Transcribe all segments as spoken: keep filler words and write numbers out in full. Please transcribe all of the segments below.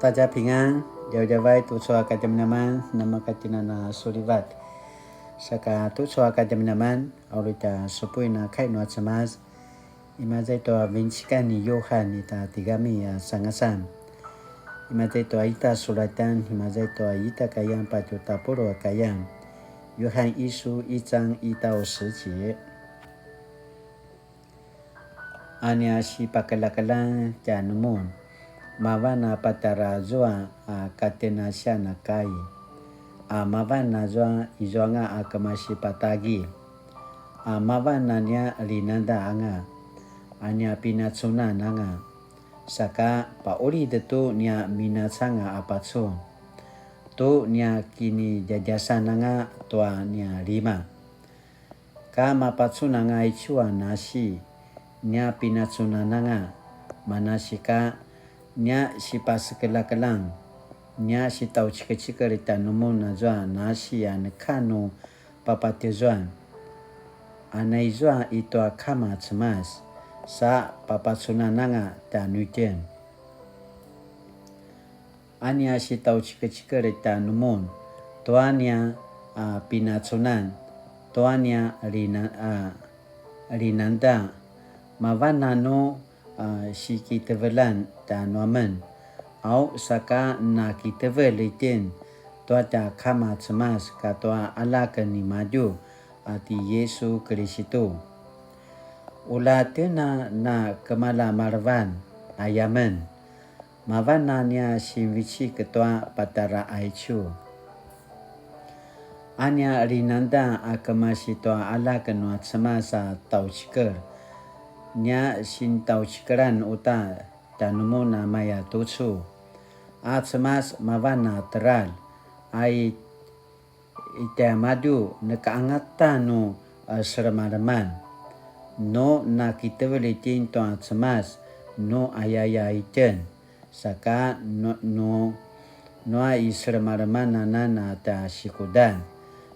大家平安, djavadjavai tucu a kadjamadjaman, namakatjinana sulivat. Saka tucu a kadjamadjaman, a uri tja supuin a kai nua Cemas. Imaza i tua vincikan ni Yuhan ita tigami a sangasan. Imaza i tua ita sulatan, imaza i tua ita kayan patju tapuluq a kayan. 约翰一书一章一到十节。 A nia sipakeljakeljang tjanumun, mavan a patjara zua a katenasian a kai, a mavan azua izuanga a kemasi patagilj, a mavan a nia linangda anga, a nia pinacunan anga, saka paqulid tu nia minacanga a pacun, tu nia kinidjadjasan anga tua nia lima. Ka mapacun anga aicu a nasi, nia pinacunananga, manasika, nia sipasekeljakeljang, nia sitaucikecikel tjanumun azua nasi a neka nu papatjezuan, a naizua i tua kama Cemas, sa papacunananga tjanuitjen. A nia sitaucikecikel tjanumun, tua nia, a, pinacunan, tua nia lina-, a, linangda, mavan a nu, a, sikitevelan tjanuamen, au saka nakitevel itjen tua tja kama Cemas katua aljak nimadju a ti Yisu Kilistu. Ulja tjen a na kemalja malevan, aya men. Mavan a nia sinvicik tua patjara aicu. A nia linangda a kemasi tua aljak nua Cemas a taucikel, nia sintaucikelan uta tjanumun a maya tucu. A Cemas mavan a teljar, a i i tjaimadju neka angata nu, a, selemaleman. Nu nakitevel itjen tua Cemas nu ayaya itjen, saka nu, nu, nua i selemaleman anan a tja sikudan.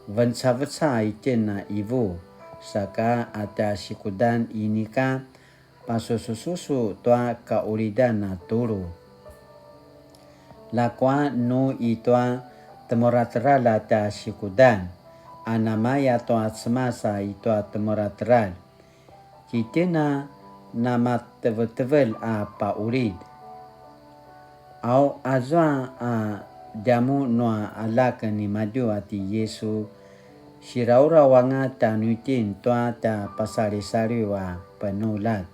Vencaveca itjen a ivu, saka a tja sikudan inika pasusususu tua kaqulidan a tulu. Ljakua nu i tua temurateljar a tja sikudan, a namaya tua Cemas a i tua temurateljar, titjen a namatevetevelj a paqulid. Au azua a djamuq nua aljak nimadju a ti Yisu, siraurau anga tjanuitjen tua tja pasalisaliw a penuljat.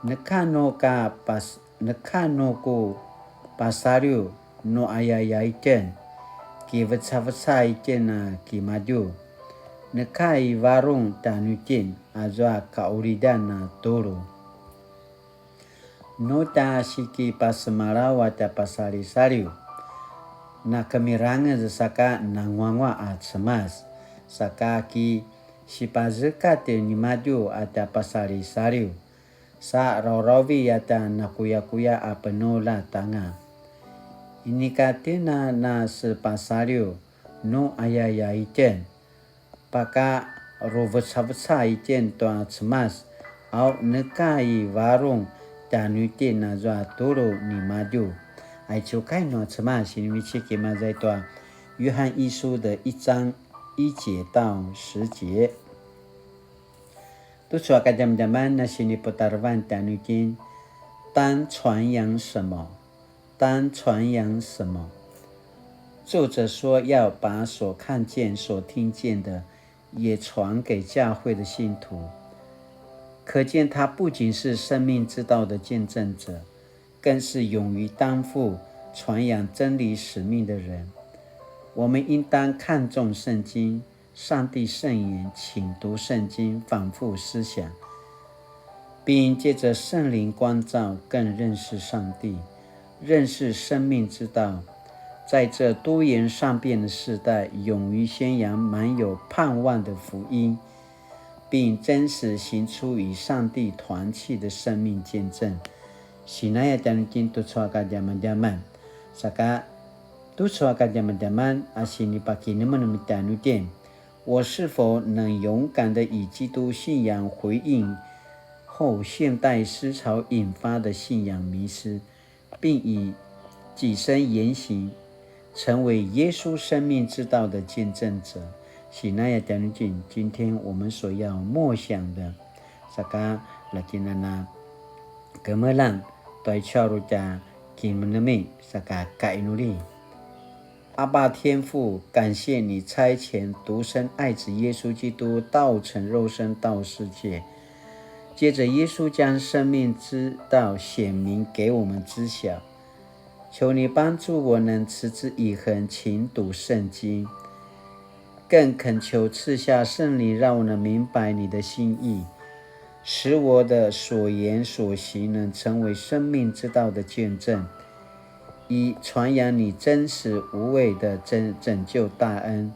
Neka nu ka pas-, neka nu ku pasaliw nu ayaya itjen, kivecaveca itjen a kimadju. Neka i varung tjanuitjen azua kaqulidan a tulu. Nu tja sikipasemalaw a tja pasalisaliw, nakemirangez saka nanguanguaq a Cemas, saka ki sipazekat nimadju a tja pasalisaliw, sa raurauvi a tja nakuyakuya a penuljat anga. Inika tjen a na sepasaliw nu ayaya itjen, paka ruvecaveca itjen tua Cemas, au neka i varung tjanuitjen azua tulu nimadju. Aicu kai nua Cemas, sinivecik imaza i tua 约翰一书的一章一节到十节。 Tucu a kadjamadjaman a siniputarevan tjanuitjen, 当传扬什么？当传扬什么？作者说要把所看见、所听见的也传给教会的信徒。可见他不仅是生命之道的见证者，更是勇于担负传扬真理使命的人。我们应当看重圣经， 上帝圣言，勤读圣经，反复思想，并借着圣灵光照，更认识上帝，认识生命之道。在这多元善变的时代，勇于宣扬满有盼望的福音，并真实行出与上帝团契的生命见证。Sinaya tjanuitjen tucu a kadjamadjaman. Saka tucu a kadjamadjaman a sinipakinemenem tjanuitjen, 我是否能勇敢地以基督信仰回应后现代思潮引发的信仰迷失？并以己身言行，成为耶稣生命之道的见证者。Sinaya tjanuitjen, 今天我们所要默想的, saka lakinana kemeljang tua i tjaru tja kinemnem, saka kainuli. 阿爸天父，感谢你差遣独生爱子耶稣基督道成肉身到世界，借着耶稣将生命之道显明给我们知晓。求你帮助我能持之以恒勤读圣经，更恳求赐下圣灵，让我能明白你的心意，使我的所言所行能成为生命之道的见证，以传扬你真实无畏的拯，拯救大恩。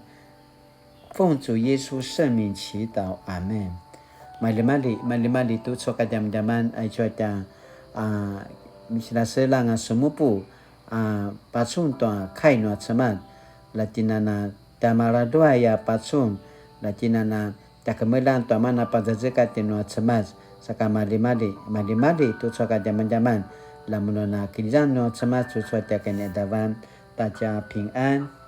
奉主耶稣圣名祈祷，阿们。Maljimalji, maljimalji tucu a kadjamadjaman, aicu a tja, a, misilaselang a semupu, a, pacun tua kai nua Cemas, latinana tja maladruay a pacun, latinana tja kemeljang tua mana pazazekatj nua Cemas, saka maljimalji, maljimalji tucu a kadjamadjaman, lamun a na kilizan nua Cemas tucu a tja kiniqadavan, ta tja pingan.